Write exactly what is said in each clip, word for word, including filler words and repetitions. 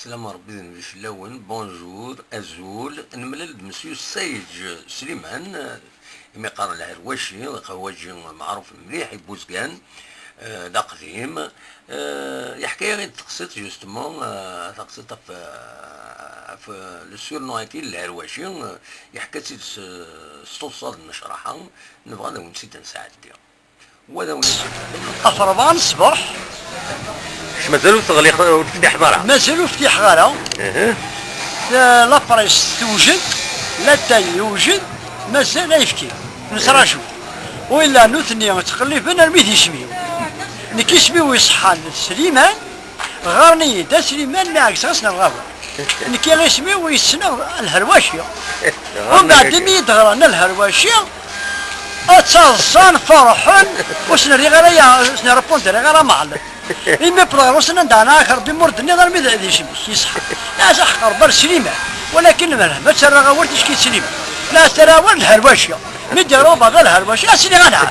Sslam Ṛebbi d nnbi fell-awen, bonjour, azul, nemlal d Monsieur Sayed Sliman, imi qqaren lherwaci, d aqehwaǧi meɛruf mliḥ i Buzgan, eh, d aqdim. Eh, yeḥka-yaɣ-id taqsiṭ, justement, eh, taqsiṭ ɣef, ɣef le surnom-agi n lherwaci, eh, yeḥka-tt-id s, s tuṣṣa d nnecraḥa, nebɣa ad awen-tt-id-nesɛeddi. Wa d awen-id-, Ɣef rebɛa n ṣṣbeḥ. Kečč mazal ur teɣliq, ur teftiḥeḍ ara. Mazal ur ftiḥeɣ ara. Aha. Ta-, la presse tewjed, latay yewjed, mazal ayefki. Nettraǧu. Willa nutni ttqelliben armi d isem-iw. Nekk isem-iw iṣeḥḥan d Sliman, ɣɣaren-iyi-d a Sliman, mi ɛegzeɣ ad s-nerɣ awal. Nekk isem-iw yessneɣ lherwaci. Umbeɛd imi i d-ɣran lherwaci, ad ttaḍsan, ferḥen, ur sen-rriɣ ara ya-, ur sen-rrepondriɣ ara meɛlen. Imi wwḍeɣ ɣer usennan, daɣen, ah, Rebbi, ma ur d-tenniḍ armi d, d isem-ik, yeṣḥa. La, s aḥeqq Rebbi ar Sliman, walakin lmehlama ttarraɣ awal ticki d Sliman. La, ttarraɣ awal lherwaci. Mi d-iruba d lherwaci, ad s-iniɣ anɛam.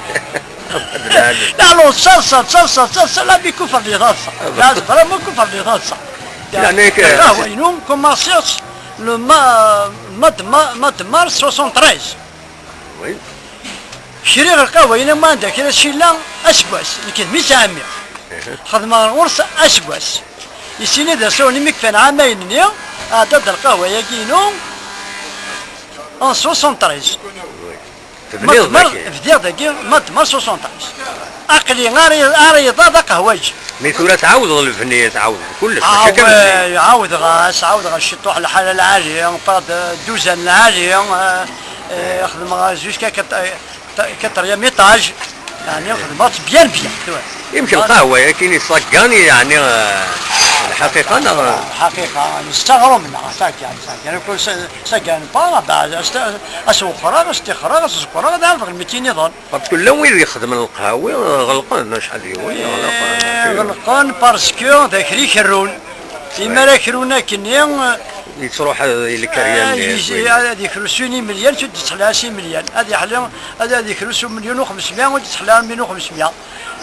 La, non, ttaḍsa, ttaḍsa, ttaḍsa, la, mi kuffer di taḍsa. La, vraiment kuffer di taḍsa. Yeɛni, lqahwa-inu, kumaṣiɣ-tt le ma-, mois de ma-, mois de mars soixante-treize. Oui. Kriɣ lqahwa-inu ma anda kra s-yella aseggas, nekk d mmi-s n ɛemmi. Xedmeɣ ɣur-s aseggas. Yessini d asawen imi kfan ɛamayen-nni, ɛedda-d lqahwa-yagi-inu en soixante-treize. Oui. Tebniḍ dagi? Bdiɣ dagi, mois de mars soixante-treize. Aql-i ar, ar iḍ-a d aqehwaǧi. Mi tura tɛawdeḍ lebni, tɛawdeḍ kullec, mačči kan lebni. Away, ɛawdeɣ-as, ɛawdeɣ-as ciṭuḥ lḥala lɛali, mqad dduzan lɛali, eh, eh, xedmeɣ jusqu'à quat-, quatrième étage, yeɛni xedmeɣ-tt bien, bien, tura. Imek lqahwa-yagi i ṣaggan, yeɛni, eh, lḥaqiqa neɣ? Lḥaqiqa, nessaɣrum-nneɣ, ṣaggan, ṣaggan, kul ṣa-, ṣaggan, pa, as-, as-wexxreɣ, as-ṭixreɣ, as-ẓekkreɣ, ad ɛerḍeɣ lmiti nniḍen. Parce que llan wid ixedmen lqahwa, ɣelqen acḥal d yiwen, ɣelqen. Eh, ɣelqen parce que d akli kerrun. Imi ara krun akkenni, yettruḥ, eh, i lkaryan, eh, ad yekru s yiwen imelyan, ur d-ttḥelli ara s imelyan. Ad yeḥli, ad, ad yekru s umelyun u xemsmya, ur d-ttḥelli ara melyun u xemsmya.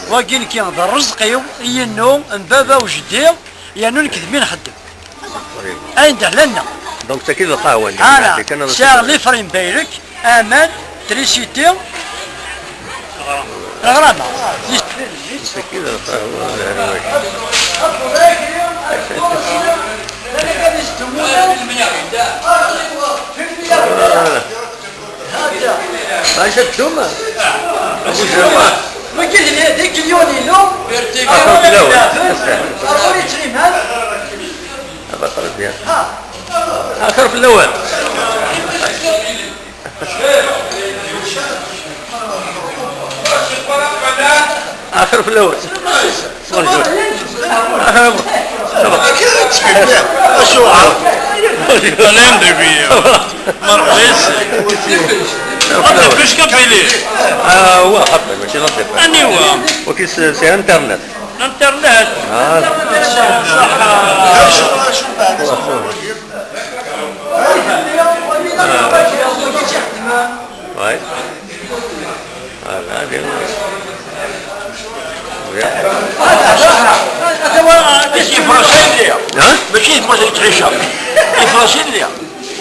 Wagi nekki d rrezq-iw, i yinnu, n baba u jeddi, yernu nekk d mi nxeddem. Ayen d-hlanna. Donc, tagi d lqahwa-nni. Ara, sɛiɣ les frais n baylek, aman, trisiti, leɣrama. Tagi d lqahwa, leɣrama. Maca ddum. Wagi d, d ikelyun-inu. Axir fell-awen. Ar ur yettlimal. Abaṭel diɣ. Axir fell-awen. Axir fell-awen. Bonjour. Acuɣer? Lan deg-i. Merḥba. Xaṭer kuc kabili. Ah, wa xaṭer, mačči la défense. Aniwa? Waki s, s internet. Internet? Ah. Ṣaḥa. Ouais. Voilà, bien. Bien. Mačči d Fransa i lliɣ. Ha? Mačči d Fransa i ttɛiceɣ. Di Fransa i lliɣ.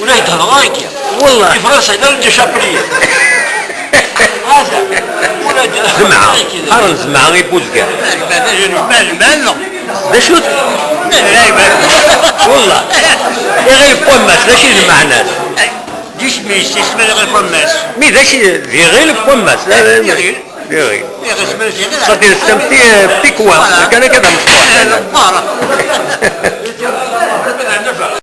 Ula yedhedreɣ akka. Wallah. Di Fransa, la Ligue des Champions. Hada. Ula d-, zemɛeɣ. Qqaren zemɛeɣ i Buzgan. D acu-t? Wallah. Iɣil n wammas, d acu i d lmeɛna-s? D isem-is, isem-is iɣil n wammas. Mi d acu i d iɣil n wammas? D iɣil. D iɣil. Iɣil, isem-is iɣil. Xaṭi, c'est un petit, euh, petit coin. Voilà. Kan akka d amecṭuḥ. Voilà.